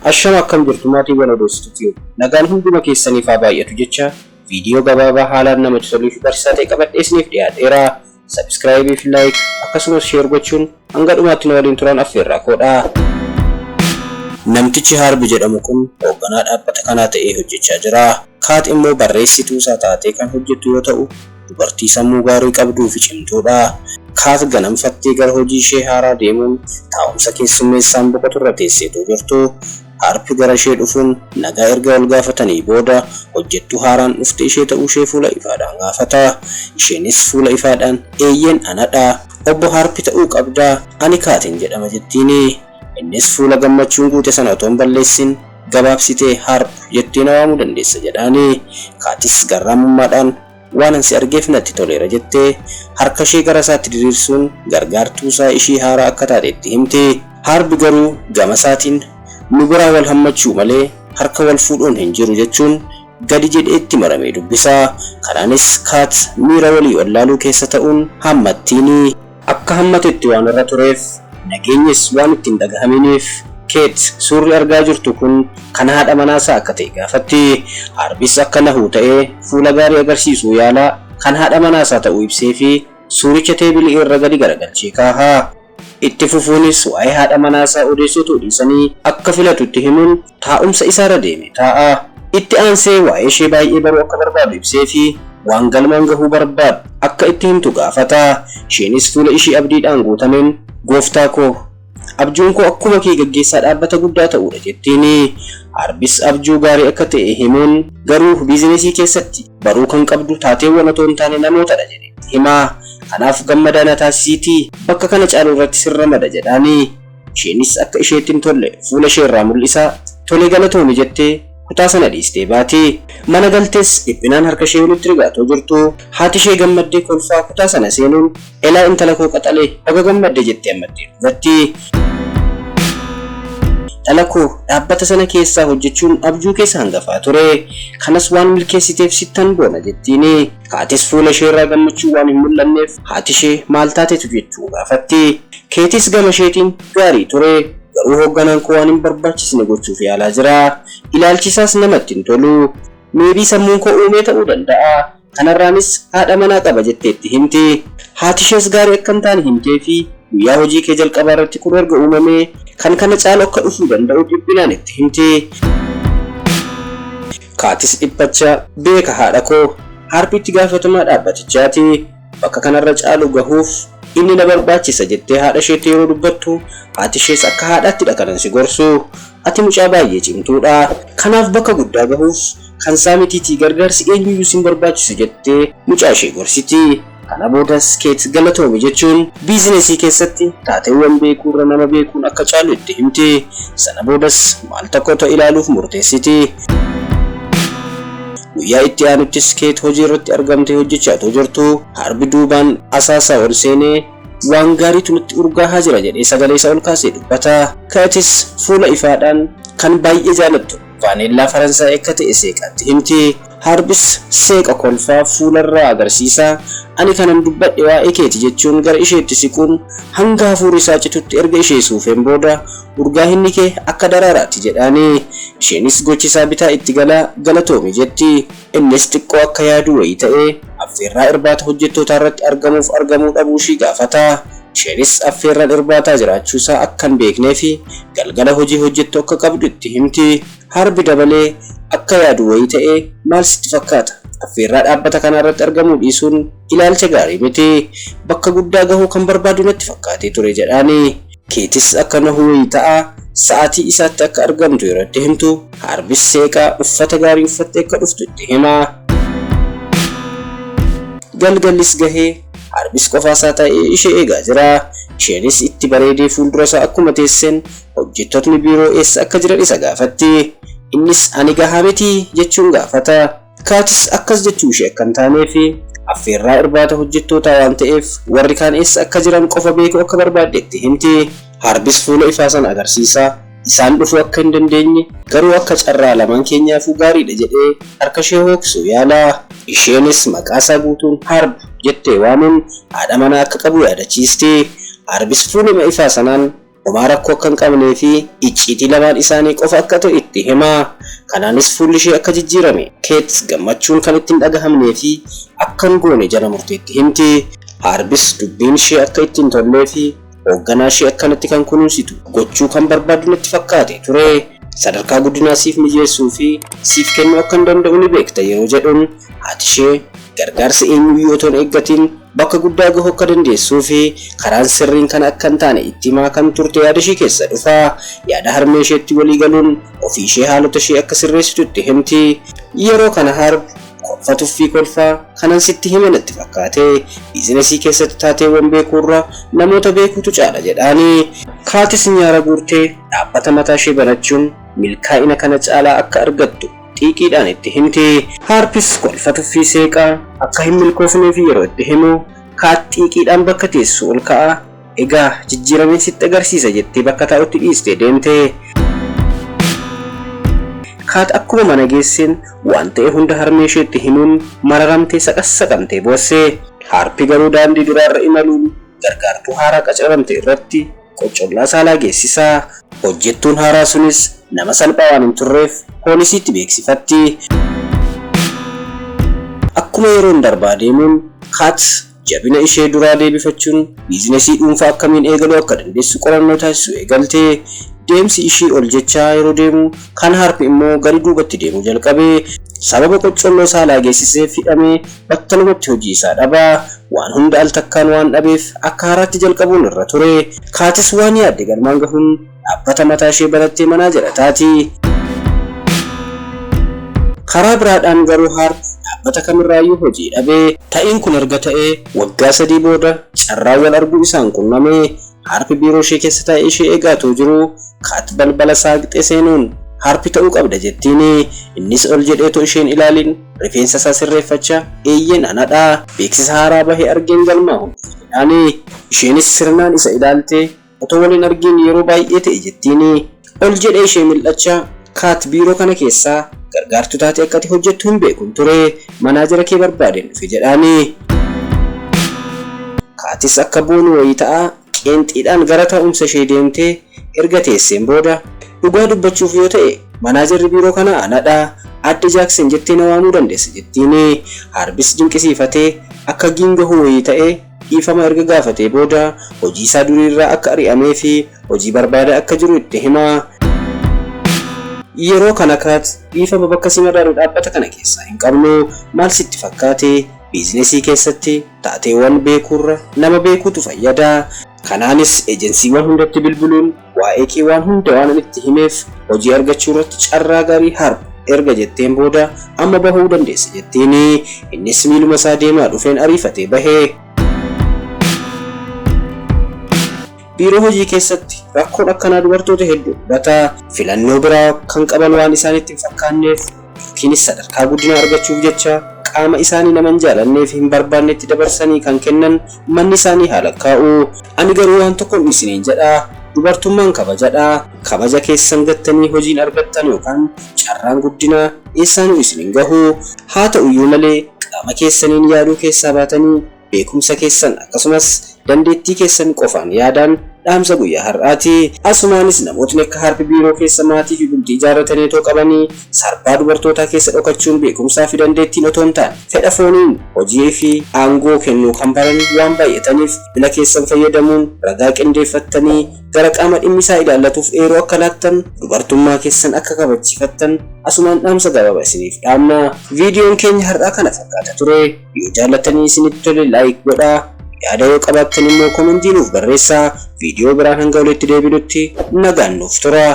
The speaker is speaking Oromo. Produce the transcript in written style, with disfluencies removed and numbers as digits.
Ashama, akkam jirtu maatiiwwan Odeessituu? Nagaan hunduma keessaniif haa baay'atu jecha, viidiyoo gabaabaa haalaan namatti toluu fi barsiisaa ta'e qabadhee isiniif dhiyaadheera. Subscribe fi like akkasumas share gochuun hanga dhumaatti nu waliin turan affeerraa koodha. Namtichi Harbi jedhamu kun hoogganaa dhaabbata kanaa ta'ee hojjechaa jira. Kaat immoo barreessituu isaa taatee kan hojjettu yoo ta'u, dubartii sammuu gaarii qabduu fi cimtuudha. Kaat ganamfattee gara hojii ishee haaraa deemuun taa'umsa keessummeessaan boqotu irra teesseetu jirtu. Harbi gara ishee dhufuun nagaa erga wal gaafatanii booda, hojjettuu haaraan dhufte ishee ta'uu ishee fuula ifaadhaan gaafata. Isheenis fuula ifaadhaan, "Eeyyeen, anadha. Obbo Harbi ta'uu qabdaa. Ani Kaatin jedhama," jettiini. Innis fuula gammachuun guute sana otoo hin balleessin, "Gabaabsitee Harb jettee na waamuu dandeessa," jedhaani. Kaatis garraamummaadhaan, "Waan an si argeef natti toleera," jettee harka ishee gara isaatti diriirsuun gargaartuu isaa ishii haaraa akka taate itti himte. Harbi garuu gama isaatiin, "Nu biraa wal hammachuu malee harka wal fuudhuun hin jiru," jechuun gadi jedhee itti maramee dubbisa. Kanaanis Kaat miira walii wallaaluu keessa ta'uun hammattiini. Akka hammatetti waan irra tureef nageenyis waan ittiin dhagahaminiif, Keet suurri argaa jirtu kun kan haadha manaasaa akka ta'e gaafatti. Harbis akka nahuu ta'ee fuula gaarii agarsiisuu yaalaa kan haadha manaasaa ta'uu ibsee fi suuricha teebilii irra gadi garagalchee kaaha. Itti fufuunis waa'ee haadha manaasaa odeessuu dhiisanii akka filatutti himuun taa'umsa isaarra deeme taa'a. Itti aansee waa'ee ishee baay'ee baruu akka barbaadu ibsee fi waan galmaan gahuu barbaadu akka itti himtu gaafata. Isheenis fuula ishii abdiidhaan guutameen, "Gooftaa koo, abjuun koo akkuma kee gaggeessaa dhaabbata guddaa ta'uudha," jettiini. Harbis abjuu gaarii akka ta'e himuun, garuu biizinesii keessatti baruu kan qabdu taateewwan otoo hin taane namootadha jedheetti himaa. "Kanaaf gammadaa na taasisiitii bakka kana caalu irratti sirra mada," jedhaani. Isheenis akka isheetti hin tolle fuula ishee irraa mul'isaa, "Tolee, galatoomi," jettee kutaa sana dhiistee baati. Mana galtees dhiphinaan harka ishee walitti rigaatoo jirtu, haati ishee gammaddee kolfaa kutaa sana seenuun, "Elaa intala koo qaxalee, baga gammadde," jettee ammattee dhugatti. "Dhala koo, dhaabbata sana keessaa hojjechuun abjuu keessa hangafaa ture. Kanas waan milkeessiteef sittan boona," jettiini. Kaatis fuula ishee irraa gammachuu waan hin mul'anneef haati ishee maal taatetu jechuu gaafatti. Keetis gama isheetiin, "Gaarii ture. Garuu hoogganaan koo waan hin barbaachisne gochuuf yaalaa jira. Ilaalchisaas namatti hin tolu. Maybe sammuun koo uumee ta'uu danda'a. Kanarraanis haadha manaa qaba," jetteetti himti. Haati ishees gaarii akka hin taane himtee fi guyyaa hojii kee jalqabaa irratti kun erga uumamee kan kana caalu akka dhufuu danda'u dhiphinaan itti himti. Kaatis dhiphachaa, "Beeka haadha koo, Harbi itti gaafatamaa dhaabbatichaati. Bakka kanarra caalu gahuuf inni na barbaachisa," jettee haadha isheetti yeroo dubbattu, haati ishees, "Akka haadhaattidha kanan si gorsu. Ati mucaa baay'ee cimtuudha. Kanaaf bakka guddaa gahuuf kan isaa mitiitii gargaarsi eenyuyyuu sin barbaachisu," jettee mucaa ishee gorsiti. Kana boodas Keet "Galatoomi," jechuun biizinesii keessatti taateewwan beekuurra nama beekuun akka caalu itti himti. Sana boodas maal tokko ta'e ilaaluuf murteessiti. Guyyaa itti aanuttis Keet hojii irratti argamtee hojjechaa otoo jirtu, Harbi duubaan asaasaa ol seenee, "Waan gaariitu nutti urgaahaa jira," jedhee sagalee isaa ol kaasee dubbata. Keetis fuula ifaadhaan kan baay'ee jaalattu vaaneellaa Faransaay akka ta'e seeqaatti himti. Harbis seeqa kolfaa fuularraa agarsiisaa, "Ani kanan dubbadhe waa'ee keeti," jechuun gara isheetti siquun hanga hafuurri isaa citutti erga ishee suufeen booda, "Urgaa hinni kee akka daraaraati," jedhaani. Isheenis gochisaa bitaa itti galaa, "Galatoomi," jetti. Innis xiqqoo akka yaaduu wayii ta'ee affeerraa irbaata hojjettootaa irratti argamuuf argamuu dhabuu ishii gaafata. Isheenis affeerraan irbaataa jiraachuusaa akka hin beeknee fi galgala hojii hojjettu akka qabdu itti himti. Harbi dabalee akka yaadu wayii ta'ee, "Maal sitti fakkaata? Affeerraa dhaabbata kanaa irratti argamuu dhiisuun ilaalcha gaarii miti. Bakka guddaa gahuu kan barbaadu natti fakkaatee ture," jedhaani. Keetis akka nahu wayii ta'a sa'aatii isaatti akka argamtu yeroo itti himtu, Harbis seeqaa uffata gaarii uffattee akka dhuftu itti hima. Galgallis gahee Harbis qofaasaa taa'ee ishee eegaa jira. Isheenis itti bareedee fuuldura isaa akkuma teesseen hojjettootni biiroo eessa akka jiran isa gaafatti. Innis, "Ani gahaa miti?" jechuun gaafata. Kaatis akkas jechuu ishee akka hin taanee fi affeerraa irbaata hojjettootaa waan ta'eef warri kaan eessa akka jiran qofa beekuu akka barbaadde itti himti. Harbis fuula ifaa sana agarsiisaa isaan dhufuu akka hin dandeenye, garuu akka carraa lamaan keenyaafuu gaariidha jedhee harka ishee hooksuu yaala. Isheenis maqaa isaa guutuun "Harb" jettee waamuun haadha manaa akka qabu yaadachiisti. Harbis fuuluma ifaa sanaan Homaa rakkoo akka hin qabnee fi icciitii lamaan isaanii qofa akka ta'e itti hima. Kanaanis fuulli ishee akka jijjiirame Keet gammachuun kan itti hin dhagahamnee fi akka hin goone jala murteetti himti. Haarbis dubbiin ishee akka itti hin tollee fi hoogganaa ishee akkanatti kan kunuunsitu gochuu kan barbaadu natti fakkaate ture. Sadarkaa guddinaa siif mijeessuu fi siif kennuu akka hin danda'u ni beekta yeroo jedhuun haati ishee gargaarsa eenyuyyuu otoo hin eeggatiin bakka guddaa gahuu akka dandeessuu fi karaan sirriin kana akka hin taane itti himaa kan turte yaada ishee keessa dhufa. Yaada harmee isheetti walii galuun ofii ishee haalota ishee akka sirreessitu itti himti. Yeroo kana Harb kolfa tuffii kolfaa kanan sitti hime natti fakkaate, biizinesii keessatti taateewwan beekuurra namoota beekuutu caala jedhaani. Kaatis nyaara guurtee dhaabbata mataa ishee banachuun milkaa'ina kana caalaa akka argattu xiiqiidhaan itti himti. Haarpis kolfa tuffii seeqaa akka hin milkoofneef yeroo itti himu Kaat xiiqiidhaan bakka teessu ol ka'a. Egaa jijjiirameen sitti agarsiisa jettee bakka taa'utti dhiistee deemte. Kaat akkuma mana geesseen waan ta'e hunda harmee isheetti himuun mararamtee saqassaqamtee boosse. Haarpi garuu daandii duraarra imaluun gargaartuu haaraa qacaramte irratti qoccollaa saalaa geessisa. Hojjettuun haaraa sunis nama salphaa waan hin turreef poolisiitti beeksifatti. Akkuma yeroon darbaa deemuun Kaat jabina ishee duraa deebifachuun biizinesii dhuunfaa akkamiin eegaluu akka dandeessu qorannoo taasisuu eegalte. Deemsi ishii ol jechaa yeroo deemu kan Haarp immoo gadi duubatti deemuu jalqabe. Sababa qoccolloo saalaa geessiseef hidhamee battalumatti hojii isaa dhaba. Waan hunda al takkaan waan dhabeef akka haaraatti jalqabuun irra ture. Kaatis waan yaadde galmaan gahuun dhaabbata mataa ishee banattee manaajera taati. Karaa biraadhaan garuu Haarp dhaabbata kamirraayyuu hojii dhabe. Ta'iin kun erga ta'ee waggaa 3 booda carraan wal arguu isaan qunname. Haarp biiroo ishee keessa taa'ee ishee eegaatoo jiruu Kaat balbala saaqxee seenuun Haarp ta'uu qabda jettiini. Innis ol jedheetoo isheen ilaaliin rifeensa isaa sirreeffachaa eeyyeen anadha. Beeksisa haaraa bahe argeen galmaa'uun dhufe jedhaani. Isheenis sirnaan isa ilaaltee otoo wal hin argiin yeroo baay'ee ta'e jettiini. Ol jedhee ishee mil'achaa Kaat biiroo kana keessaa gargaartuu taatee akka ati hojjettu hin beekun ture. Manaajera kee barbaadeen dhufe jedhaani. Kaatis akka boonu wayii ta'aa qeenxiidhaan gara taa'umsa ishee deemtee erga teesseen booda, Dhugaa dubbachuuf yoo ta'e manaajerri biiroo kanaa anadha. Aadde Jaaksen jettee na waamuu dandeessa jettiini. Haarbis dinqisiifatee akka giingahuu wayii ta'ee dhiifama erga gaafatee booda hojiisaa duriirraa akka ari'amee fi hojii barbaadaa akka jiru itti hima. Yeroo kana Kaat dhiifama bakka si madaalu dhaabbata kana keessaa hin qabnu. Maal sitti fakkaate? Biizinesii keessatti taateewwan beekuurra nama beekuutu fayyada. Kanaanis ejensiiwwan hundatti bilbiluun waa'ee kee waan hunda waanan itti himeef hojii argachuu irratti carraa gaarii Harb erga jetteen booda amma bahuu dandeessa jettiini. Innis miiluma isaa deemaa dhufeen ariifatee bahe. Biiroo hojii keessatti rakkoon akkanaa dubartoota hedduu mudata. Filannoo biraa kan qaban waan isaanitti hin fakkaanneef yookiinis sadarkaa guddinaa argachuuf jecha qaama isaanii nama hin jaalannee fi hin barbaannetti dabarsanii kan kennan manni isaanii haa lakkaa'u. Ani garuu waan tokkon isiniin jedha, dubartummaan kabajadha. Kabaja keessan gattanii hojiin argattan yookaan carraan guddinaa eessaanuu isin hin gahu. Haa ta'uyyuu malee qaama keessaniin yaaduu keessaa baatanii beekumsa keessan akkasumas dandeettii keessan qofaan yaadaan dhaamsa guyyaa har'aati. Asumaanis namootni akka Harpi biiroo keessa maatii fi bultii ijaarratanii otoo qabanii sarbaa dubartootaa keessa dhokachuun beekumsaa fi dandeettiin otoo hin taane fedha fooniin hojii fi aangoo kennuu kan baran waan baay'ataniif bilbila keessan fayyadamuun ragaa qindeeffattanii gara qaama dhimmi isaa ilaallatuuf eeruu akka laattan dubartummaa keessan akka kabachiifattan asumaan dhaamsa gabaabaa isiniif dhaamna. Viidiyoon keenya har'aa kana fakkaata ture. Yoo jaallattanii isinitti tole like godhaa. Yaada yoo qabaattan immoo komentii nuuf barreessaa. Viidiyoo biraan hanga walitti deebinutti nagaan nuuf tura.